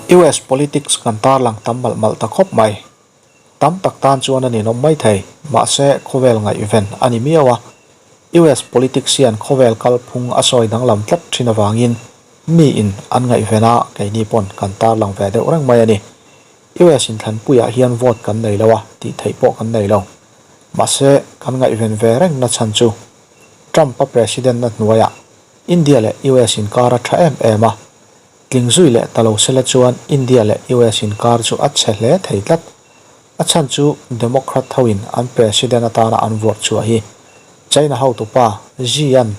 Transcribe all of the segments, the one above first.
US politics kan tarlang tam malh malh ta khawp mai. Tam tak tan chuan a ninawm mai thei, mahse khawvel ngaihven a ni miau a. US politics hian khawvel kalphung a sawi danglam tlat thin avangin miin an ngaihven a, keini pawn kan tarlang ve deuh reng mai a ni. US inthlanpuiah hian vote kan nei lo a, tih theih pawh kan nei lo. Mahse kan ngaihven ve reng na chhan chu Trump-a president na hnuaiah India leh US inkar a tha em em a, Tling zui leh ta lo sela chuan India leh US inkar chu a chhe hle thei tlat. A chhan chu Democrat hoin an President atana an vuak chhuah hi China hotupa Xi-a'n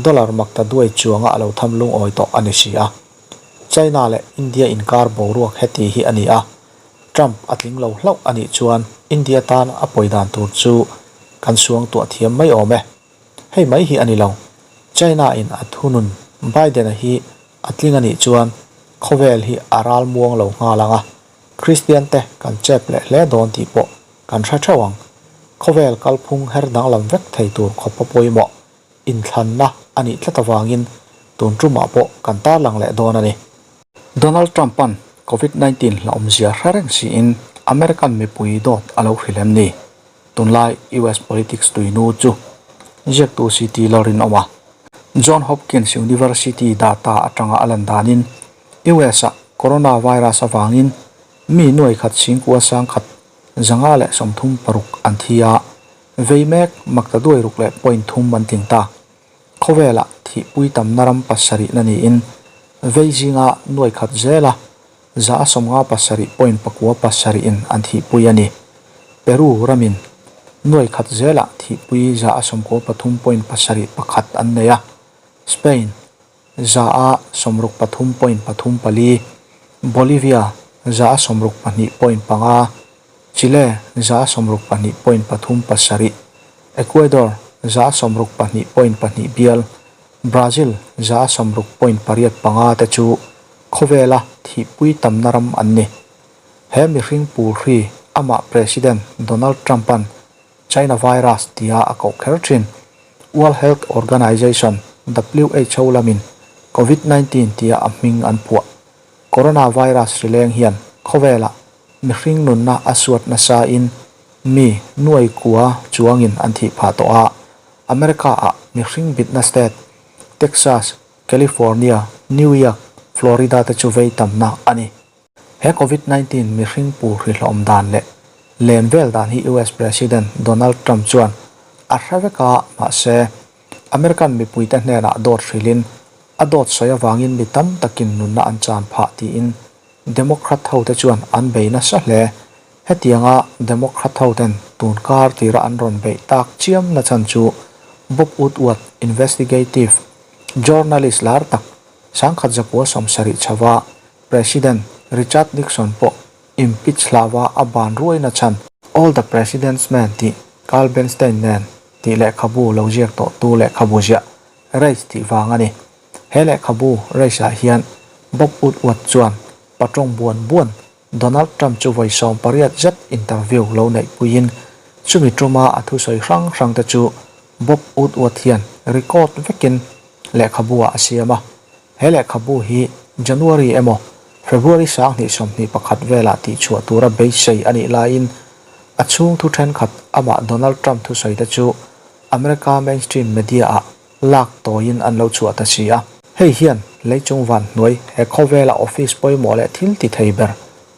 dollar makta duai chuanga a lo tham lungawi tawh a ni si a. China leh India inkar boruak heti hi a ni a, Trump a tling lo hlauh a nih chuan India tan a pawi dan tur chu kan suangtuah thiam mai awm e. Hei mai hi a ni lo. China in a thunun Biden-a hi a tling a nih chuan khawvel hi a ral muang lo nghal ang a, Kristian te kan chep leh hle dawn tih pawh kan hre theuh ang. Khawvel kalphung her danglam vek thei tur khawpa pawimawh inthlanna a nih tlat avangin tun tumah pawh kan tarlang leh dawn a ni. Donald Trump-a'n Covid 19 hlauhawmzia hre reng siin American mipui dawt a lo hrilh em ni? Tunlai US politics tuinu chu ziaktu CT Lalrinawm a, John Hopkins University data atanga a lan danin US-ah coronavirus avangin mi nuai khat singkua sangkhat 136 an thi a, vei mek makta duai ruk leh point thum an tling ta. Khawvelah thihpui tamna ram pasarihna niin vei zinga nuai khat zela 157 point pakua pasarihin an thihpui a ni. Peru ramin nuai khat zelah thihpui 93 point pasarih pakhat an nei a, Spain 63 point pathum pali, Bolivia 62 point panga, Chile 62 point pathum pasarih, Ecuador 62 point pahnih bial, Brazil 60 point pariat panga te chu Khawvela thihpui tamna ram an ni. He mihring pul hri amah President Donald Trump-a'n China virus tia a koh kher thin. World Health Organization, who, lamin Covid 19 tia a hming an phuah. Coronavirus hri leng hian khawvelah mihring nunna a suat nasain mi nuai kua chuangin an thih phah tawh a. America-ah mihring bitna state Texas, California, New York, Florida te chu vei tamna a ni. He Covid 19 mihring pu hrihlawm dan leh len vel dan hi US President Donald Trump chuan a hre vek a, mahse, American mipuite hnenah dawt hrilhin a dawt sawi avangin mi tam takin nunna an chan phah tiin Democrat hote chuan an bei nasa hle. Hetianga Democrat hoten tun kar tira an rawn beih tak chiam na chhan chu Bob Woodward investigative Journalist lar tak 1977 chhova President Richard Nixon pawh impeach hlauha a ban ruaina chhan All the President's Men tih Carl Bernstein nen tih lehkhabu lo ziak tawhtu lehkhabu ziah Race tih vang a ni. He lehkhabu Race-ah hian Bob Woodward chuan patawng buan buan Donald Trump chu vawi 18 zet interview lo neih puiin chumi tuma a thusawi hrang hrang te chu Bob Woodward hian record vekin lehkhabu-ah a siam a. He lehkhabu hi January emaw February 2021 velah tihchhuah tura beisei a nih laiin a chhung thu thenkhat amah Donald Trump thusawi te chu America mainstream media-ah lak tawiin an lo chhuah ta si a. Hei hian leichung van hnuai he khawvela office pawimawh leh thil ti thei ber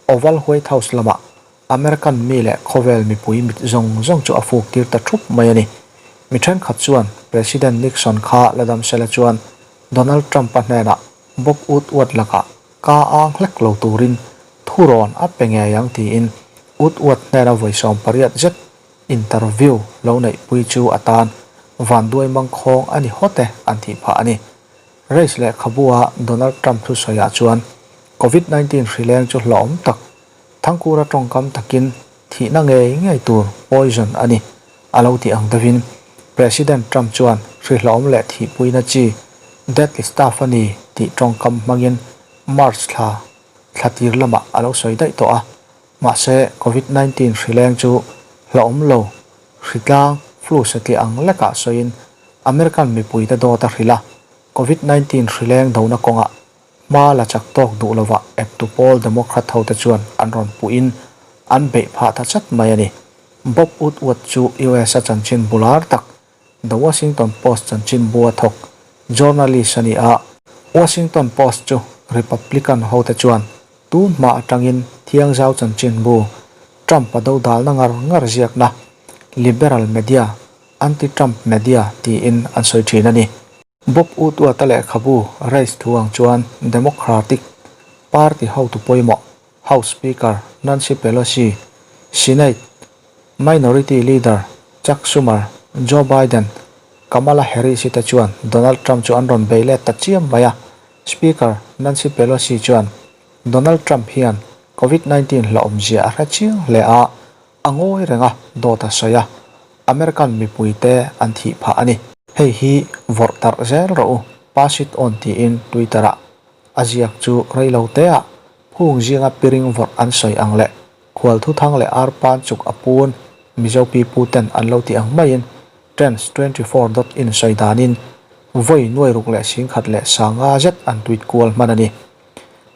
Oval White House lamah American mi leh khawvel mipui mit zawng zawng chu a fuk tir ta thup mai a ni. Mi thenkhat chuan President Nixon kha la dam sela chuan Donald Trump-a hnenah Bob Woodward lakah ka ang hlek lo turin thurawn a pe ngei ang tiin Woodward hnena vawi 18 zet interview lo neihpui chu atan vanduai mangkhawng a ni hawt e an tih phah a ni. Race lehkhabua Donald Trump thusawiah chuan Covid 19 hri leng chu hlauhawm tak Thangkura tawngkam takin thihna ngei ngei tur poison a ni, a lo ti ang deuhin President Trump chuan hrihlawm leh thihpuina chi deadly stuff a ni tih tawngkam hmangin March thla thla tir lamah a lo sawi daih tawh a. Mahse, Covid 19 hrileng chu hlauhawm lo, hritlang, flu satliah ang lekah sawiin American mipuite dawt a hrilh a, Covid 19 hrileng dona kawngah. Hma la chak tawk duh lovah eptu pawl Democrat hote chuan an rawn puhin an beih phah ta chat mai a ni. Bob Woodward chu US a chanchin bular tak The Washington Post chanchinbua thawk journalist a ni a. Washington Post chu Republican hote chuan tun hma atangin thiangzau chanchinbu Trump a dodalna ngar ngar ziakna liberal media, anti-Trump media tiin an sawi thin a ni. Bob Woodward-a lehkhabu race thu ang chuan Democratic Party hotu pawimawh House Speaker Nancy Pelosi, Senate Minority Leader Chuck Schumer, Joe Biden, Kamala Harris-i te chuan Donald Trump chu an rawn bei let ta chiam mai a. Speaker Nancy Pelosi chuan Donald Trump hian Covid 19 hlauhawmzia a hre chiang hle a, A ngawi reng a, dawt a sawi a, American mipuite an thih phah a ni. Hei hi vawrh tarh zel rawh u, pass it on tiin Twitter-ah a ziak chu rei lo teah phung zinga piring vawrh an sawi ang leh khual thuthang leh arpan chuk a pun Mizo pipu ten an lo ti ang maiin Trends 24 dot in sawi danin vawi nuai ruk leh singkhat leh sanga zet an tweet kual hman a ni.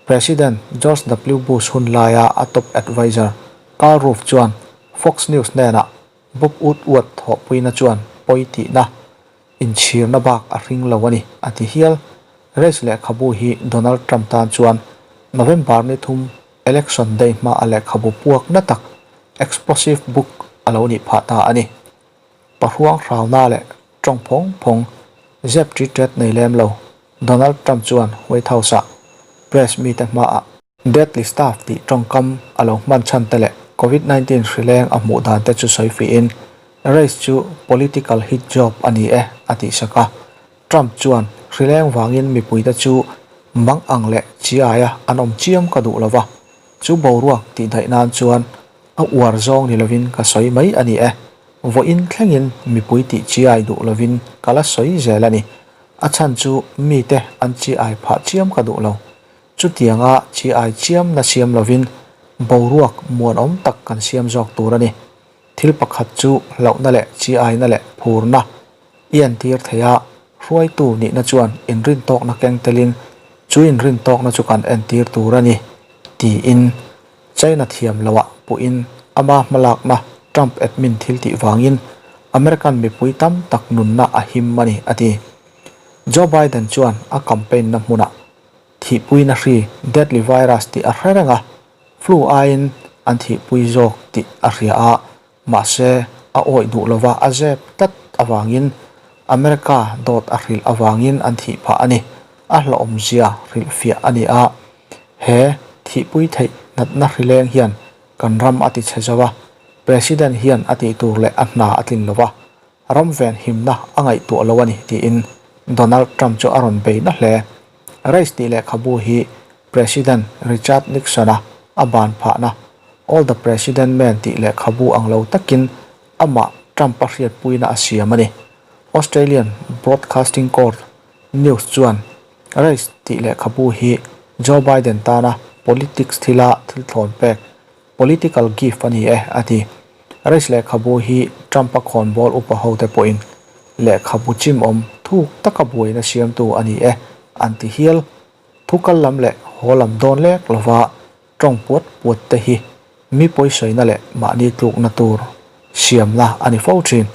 President George W Bush hun laia a top adviser Karl Rove chuan Fox News hnenah Bob Woodward thawhpuina chuan pawi tihna, inchhirna bak a hring lo a ni, a ti hial. Race lehkhabu hi Donald Trump tan chuan November ni thum election day hmaa lehkhabu puak na tak, explosive book, a lo nih phah ta a ni. Pahruang hrauna leh tawng phawng phawng, zep ṭi ṭet nei lem lo, Donald Trump chuan White House-ah press mite hmaah Deadly staff tih tawngkam a lo hman chhan te leh Covid 19 hrileng a hmuh dan te chu sawi fihin Race chu political hit job a ni e a tih sak a. Trump chuan hrileng vangin mipuite chu mang ang leh chiaia an awm chiam ka duh lova, chu boruak tih daih nan chuan a uar zawng ni lovin ka sawi mai a ni e. Vawiin thlengin mipui tih chiai duh lovin ka la sawi zel a ni. A chhan chu mite an chiai phah chiam ka duh lo. Chutianga chi ai chiam na siam lovin boruak muanawm tak kan siam zawk tur a ni. Thil pakhat chu hlauhna leh chi aina leh phurna i entir thei a, hruaitu nihna chuan inrintawkna keng telin chu inrintawkna chu kan entir tur a ni, tiin China thiam loah puhin ama hmalakna Trump admin thil tih vangin American mipui tam tak nunna a him a ni, a ti. Joe Biden chuan a campaign na hmunah Thihpuina hri, deadly virus, tih a hre reng a, flu aiin an thihpui zawk tih a hria a, mahse a awih duh lova a zep tlat avangin America dawt a hrilh avangin an thih phah a ni. A hlawhawmzia hrilhfiah a ni a, he thihpui theih natna hrileng hian kan ram a tichhe zo a, President hian a tih tur leh a hna a tlin lova, Ram venhimna a ngaihtuah lo a ni, tiin Donald Trump chu a rawn bei na hle. Race tih lehkhabu hi President Richard Nixon-a a ban phahna All the President Men tih lehkhabu ang lo takin amah Trump-a hriatpuina a siam a ni. Australian Broadcasting Corp. News chuan Race tih lehkhabu hi Joe Biden tana politics thila thil thlawn pek Political gift a ni e, a ti. Race lehkhabu hi Trump-a khawnbawl upa hote pawhin lehkhabu chimawm thuk taka buaina siamtu a ni e, an ti hial. Thu kal lam leh haw lam dawn lek lova tawng puat puat te hi mi pawisawina leh mahni tlukna tur siamna a ni fo thin.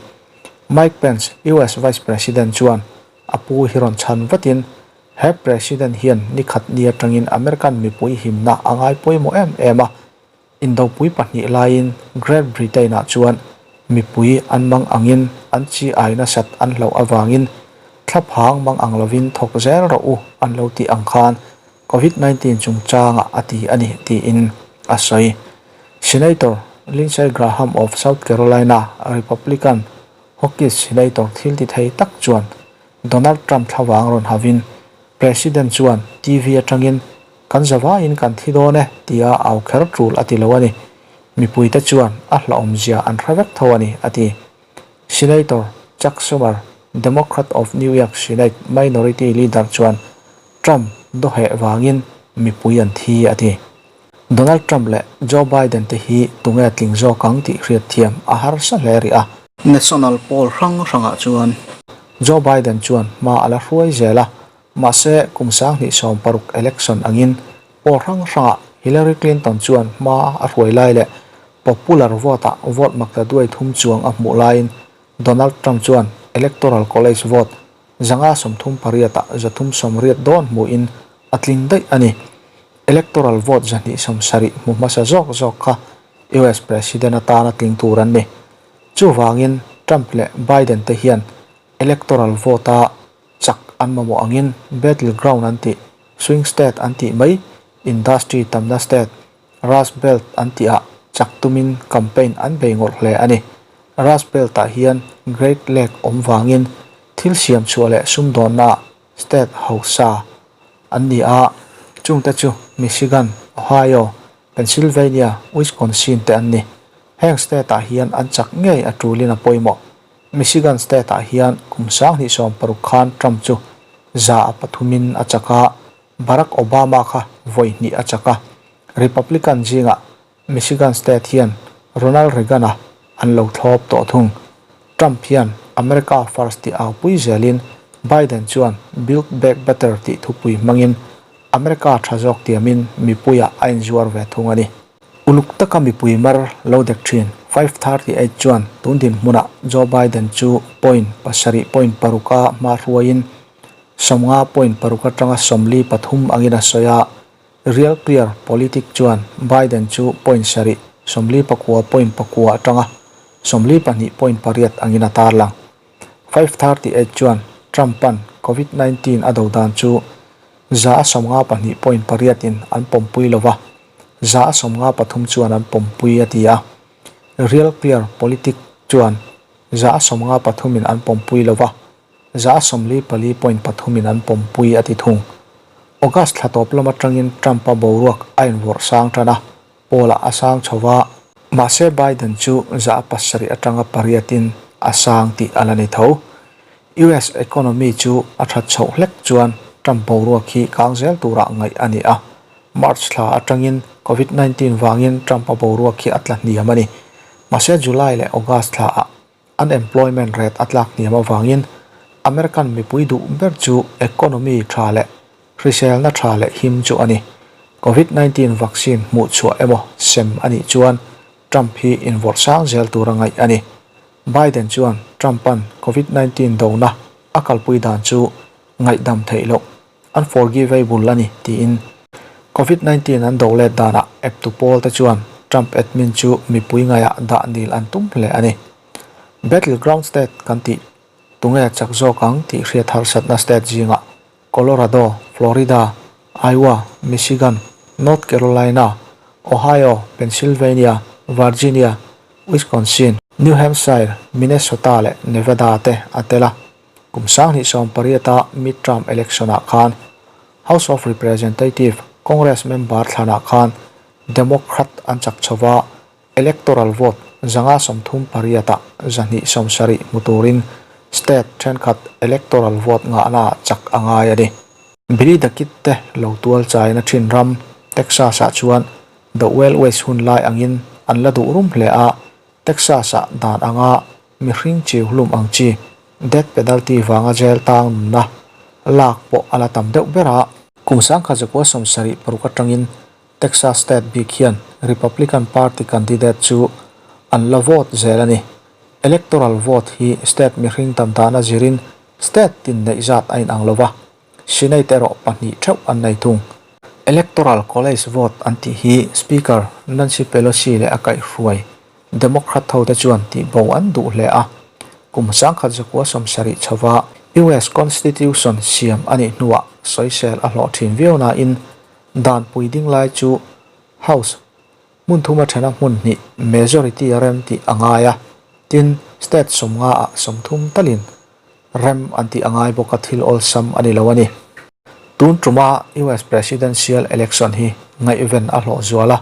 Mike Pence, US Vice President chuan a pu hi rawn chhan vatin He President hian nikhat ni atangin American mipui himna a ngai pawimawh em em a, indopui pahnih laiin Great Britain-ah chuan mipui an mang angin an chi ai nasat an hlauh avangin thlaphang mang ang lovin thawk zel rawh u an lo tih ang khan Covid 19 chungchangah a ti a ni tiin a sawi. Senator Lindsey Graham of South Carolina, Republican hawkish senator thil ti thei tak chuan Donald Trump thlavang rawn havin President chuan TV atangin kan zavaiin kan thi dawn e tia au kher tul a ti lo a ni. Mipuite chuan a hlauhawmzia an hre vek tho a ni, a ti. Senator Chuck Schumer, Democrat of New York Senate Minority Leader chuan Trump dawheh vangin mipui an thi a ti. Donald Trump leh Joe Biden te hi tunge tling zawk ang tih hriatthiam a harsa hle rih a. National poll hrang hrangah chuan Joe Biden chuan hma a la hruai zel a. Mahse, kum 2016 election angin poll hrang hrangah Hillary Clinton chuan hma a hruai lai leh popular vote-ah vote maktaduai thum chuang a hmuh laiin Donald Trump chuan Electoral College vote 538-ah 380 dawn hmuhin a tling daih a ni. Electoral vote 270 hmu hmasa zawk zawk kha US President atana tling tur an ni. Chuvangin Trump leh Biden te hian electoral vote-a chak an mamawh angin battleground an tih, swing state an tih mai, industry tamna state, Rust Belt an tihah chak tumin campaign an bei ngawrh hle a ni. Rust Belt-ah hian Great Lake awm vangin thil siam chhuah leh sumdawnnaah state hausa an ni a, chungte chu Michigan, Ohio, Pennsylvania, Wisconsin te an ni. Heng state-ah hian an chak ngei a tulin a pawimawh. Michigan state-ah hian kum 2016 khan Trump chu 3% a chak a, Barack Obama kha vawi hnih a chak a. Republican zingah Michigan state hian Ronald Reagan-a an lo thlawp tawh thung. Trump hian America First tih au pui zelin Biden chuan Build Back Better tih thupui hmangin America tha zawk tiamin mipuiah a inzuar ve thung a ni. Uluk taka mipui mar lo dek thin 538 chuan tun dinhmunah Joe Biden chu point pasarih point paruka hma hruaiin 50 point paruk atanga 43 angin a sawi a. Real Clear Politic chuan Biden chu point sarih, 49 point pakua atanga 42 point pariat angin a tarlang. 538 chuan Trump-a'n Covid 19 a do dan chu 52 point pariatin an pawmpui lo va, 53 chuan an pawmpui a ti a. Real Clear Politic chuan 53 in an pawmpui lo va, 44 point pathumin an pawmpui a ti thung. August thla tawp lam atangin Trump-a boruak a invawrh sang tan a, poll-ah a sang chho va. Mahse Biden chu 7 atanga pariatin a sang tih a la ni tho. US economy chu a that chhoh hlek chuan Trump boruak hi kang zel turah ngaih a ni a. March thla atangin Covid 19 vangin Trump-a boruak hi a tla hniam a ni. Mahse July leh August thlaah unemployment rate a tlak hniam avangin American mipui duh ber chu economy tha leh hriselna tha leh him chu a ni. Covid 19 vaccine hmuh chhuah emaw sem a nih chuan Trump hi invawrh sang zel tur a ngaih a ni. Biden chuan Trump-a'n Covid 19 dona a kalpui dan chu ngaihdam theih loh, unforgivable, a ni tiin Covid 19 an do let danah eptu pawl te chuan Trump admin chu mipui ngaihah dah nil an tum hle a ni. Battleground state kan tih tunge chak zawk ang tih hriat harsatna state zingah Colorado, Florida, Iowa, Michigan, North Carolina, Ohio, Pennsylvania, Virginia, Wisconsin, New Hampshire, Minnesota leh Nevada te a tel a. Kum 2018-a midterm election-ah khan House of Representative Congress member thlanah khan Democrat an chak chho va, electoral vote 538-ah 270 hmu turin state thenkhat electoral vote ngahnaah chak a ngai a ni. Billy the Kid te lo tual chaina thin ram Texas-ah chuan The Wild West hun lai angin an la duh rum hle a, Texas-ah dan anga mihring chiu hlum ang chi death penalty vanga jail tang nunna lak pawh a la tam deuh ber a. Kum 1976 atangin Texas state bik hian Republican Party candidate chu an la vote zel a ni. Electoral vote hi state mihring tam dana zirin state tin neih zat a inang lo va, Senate erawh pahnih theuh an nei thung. Electoral College vote an tih hi Speaker Nancy Pelosi leh a kaihhruai Democrat hote chuan tihbo an duh hle a. Kum 1970 chhova US Constitution siam a nih hnuah sawisel a hlawh thin viau nain dan pui ding lai chu House hmun thuma thena hmun hnih majority a rem tih a ngai a, tin state 50 ah 30 talin rem an tih a ngai bawk a thil awlsam a ni lo a ni. Tun tuma US Presidential Election hi ngaihven a hlawh zual a,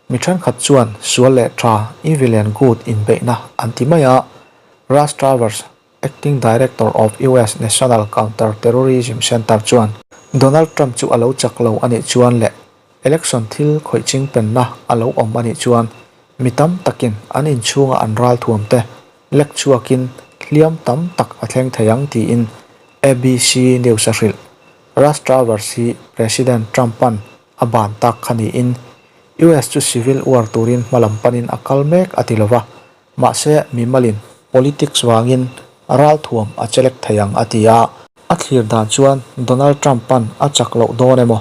mi thenkhat chuan sual leh tha evil and good inbeihna an ti mai a, Russ Travers, Acting Director of US National Counter-Terrorism Center chuan Donald Trump chu a lo chak lo a nih chuan leh election thil khawih ching penna a lo awm a nih chuan mi tam takin an inchhunga an ralthuam te lek chhuakin hliam tam tak a thleng thei ang tiin ABC News a hrilh. Russ Travers hi President Trump-a'n a ban tak kha niin US chu civil war turin hmalam panin a kal mek a ti lo va, mahse mimalin politics vangin ralthuam a chelek thei ang a ti a. A thlir dan chuan Donald Trump-a'n a chak loh dawn emaw,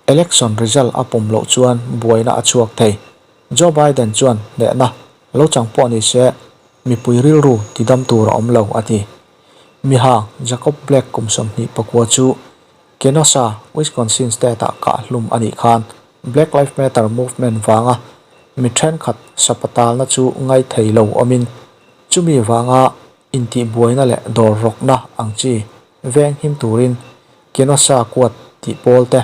election result a pawm loh chuan buaina a chhuak thei. Joe Biden chuan hnehna lo chang pawh ni se mipui rilru tidam tur a awm lo a ti. Miha Jacob Blake kum 24 chu Kenosha, Wisconsin state-ah kah hlum a nih khan Black Lives Matter movement vanga mi thenkhat sapatalna chu ngai thei lo awmin chumi vanga intihbuaina leh dawr rawkna ang chi veng him turin Kenosha Quad tih pawl te,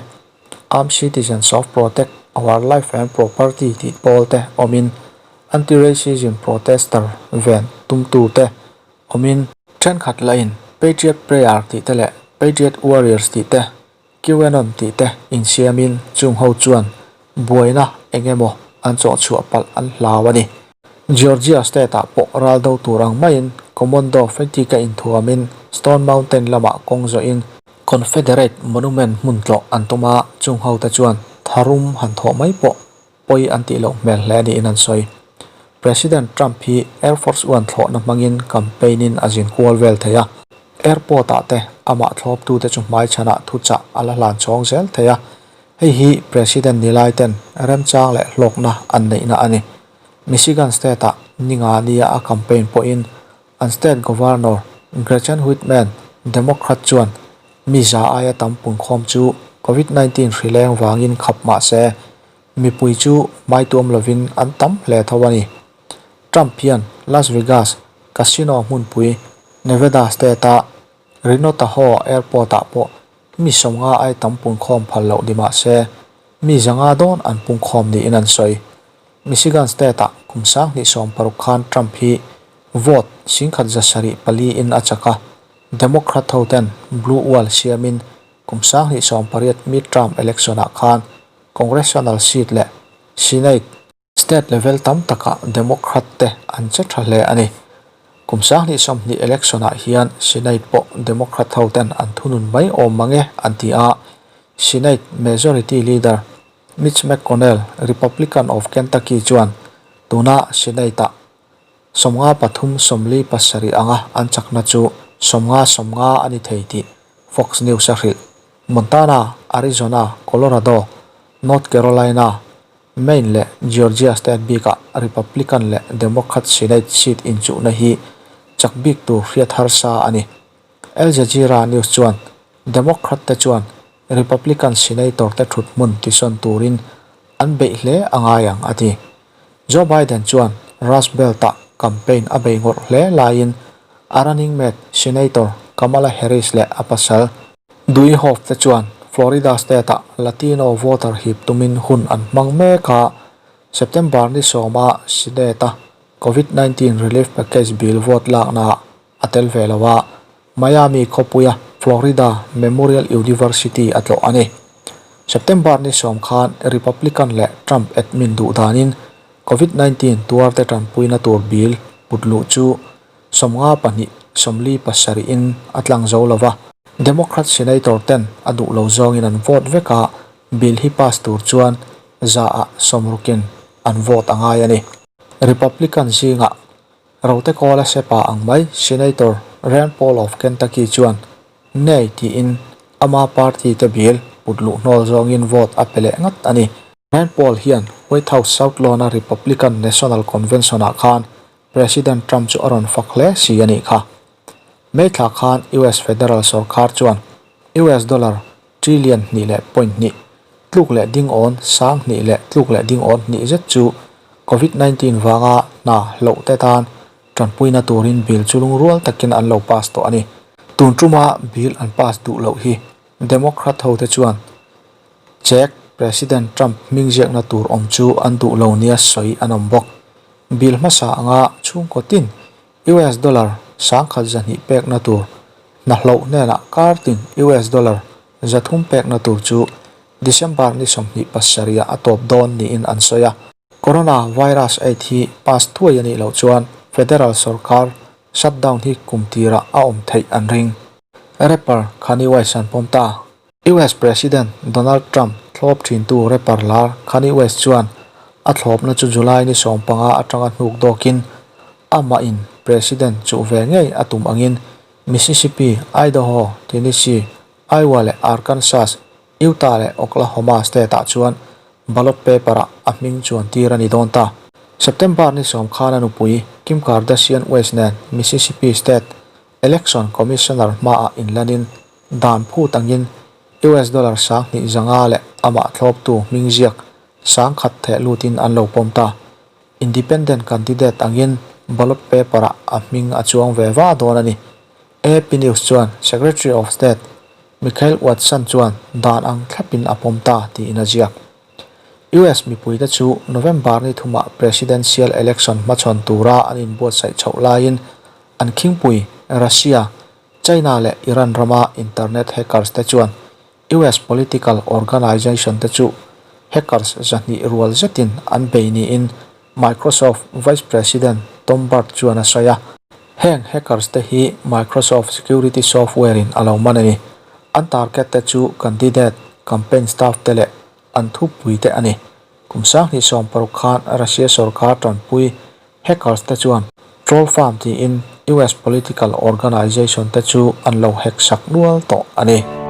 Armed Citizens of Protect Our Life and Property tih pawl te awmin anti-racism protester ven tumtute awmin thenkhat lahin Patriot Prayer tih te leh Patriot Warriors tih te, QAnon tih te insiamin chung ho chuan buaina eng emaw an chawh chhuah palh an hlau a ni. Georgia state-ah pawh ral do tur ang maiin Commando Fatigue-a inthuamin Stone Mountain lamah kawng zawhin Confederate Monument hmun tlawh an tum a, chung ho te chuan tharum han thawh mai pawh pawi an tih loh hmel hle niin an sawi. President Trump hi Air Force One thlawhna hmangin campaign-in a zin kual vel thei a, airport-ah te amah thlawptute chu hmaichhanah thuchah a la hlan chhawng zel thei a, hei hi President ni lai ten remchang leh hlawkna an neihna a ni. Michigan state-ah ninga nia a campaign pawhin an state governor Gretchen Whitman, Democrat chuan mi za aia tam punkhawm chu Covid 19 hri leng vangin khap mah se, mipui chu hmaituam lovin an tam hle tho a ni. Trump hian Las Vegas casino hmunpui Nevada state-a Reno Tahoe airport-ah pawh mi 50 ai tam punkhawm phal loh ni mah se, mi 500 dawn an punkhawm niin an sawi. Michigan state-ah kum 2016 khan Trump hi vote 1704 in a chak a, Democrat ho ten Blue Wall siamin kum 2018 midterm election-ah khan Congressional seat leh Senate, State level tam takah Democrat te an che tha hle a ni. Kum 2020 election-ah hian Senate pawh Democrat ho ten an thunun mai awm mang e an ti a, Senate Majority Leader Mitch McConnell, Republican of Kentucky chuan tuna Senate-ah 53 47 anga an chakna chu 50 50 a ni thei tih Fox News a hrilh. Montana, Arizona, Colorado, North Carolina, Maine leh Georgia state bikah Republican leh Democrat Senate seat inchuhna hi chak bik tur hriat harsa a ni. Al Jazeera News chuan Democrat te chuan Republican senator te thut hmun tisawn turin an beih hle a ngai ang a ti. Joe Biden chuan Rust Belt-ah campaign a bei ngawrh hle laiin a running mate Senator Kamala Harris leh a pasal Dui Hof te chuan Florida state-ah Latino voter hip tumin hun an hmang mek a, September ni 10 a Senate-a Covid 19 relief package bill vote laknaah a tel ve lo a, Miami khawpuia Florida Memorial University a tlawh a ni. September ni 10 khan Republican leh Trump admin duh danin Covid 19 tuarte tanpuina tur bill put luh chu 52 47 in a tlang zo lo va. Democrat senator ten a duh lo zawngin an vote vek a, bill hi pass tur chuan 100 ah 60 in an vote a ngai a ni. Republican zingah Rote Kawla Sepa ang mai Senator Rand Paul of Kentucky chuan Nay tiin ama party te bill put luh hnawl zawngin vote a pe leh ngat a ni. Rand Paul hian White House South Lawn-a Republican National Convention-ah khan President Trump chu a rawn fak hle si a nih kha. May thla khan US Federal sorkar chuan US dollar trillion 2.2 tluk leh ding awn 2000 leh tluk leh ding awn hnih zet chu Covid 19 vanga hna hloh te tan tanpuina turin bill chu lungrual takin an lo pass tawh a ni. Tun tuma bill an pass duh loh hi Democrat ho te chuan Czech President Trump hming ziakna tur awm chu an duh lo nia sawi an awm bawk. Bill hmasa anga chhungkaw tin US dollar 1100 pekna tur hna hloh hnenah kar tin US dollar 300 pekna tur chu December ni 27 a tawp dawn niin an sawi a. Corona virus 8 hi pass thuai a nih loh chuan federal sorkar shutdown hi kum tirah a awm theih an ring. Rapper Kanye West an pawm ta. US President Donald Trump thlawp thintu rapper lar Kanye West chuan a thlawpna chu July ni 15 atanga hnuk dawkin amah in President chuh ve ngei a tum angin Mississippi, Idaho, Tennessee, Iowa leh Arkansas, Utah leh Oklahoma state ah chuan ballot paper ah a hming chuan tir a ni dawn ta. September ni 10 khan a nupui Kim Kardashian West nen Mississippi State Election Commissioner hmaah inlanin dan phut angin US dollar 2500 leh amah thlawptu hming ziak 10,000 theh lutin an lo pawm ta. Independent candidate angin ballot paper ah a hming a chuang ve va dawn a ni. AP News chuan Secretary of State Michael Watson chuan dan ang thlapin a pawm ta tiin a ziak. US mipuite chu November ni thumah presidential election hmachhawn tura an inbuatsaih chhoh laiin an khingpui Russia, China leh Iran rama internet hackers te chuan US political organization te chu hackers 200 rual zetin an bei niin Microsoft Vice President Tom Burt chuan a sawi a. Heng hackers te hi Microsoft security software in a lo man a ni. An target te chu candidate, campaign staff te leh an thupui te a ni. Kum 2016 khan Russia sorkar tanpui hackers te chuan troll farm tiin US political organization te chu an lo hack sak nual tawh a ni.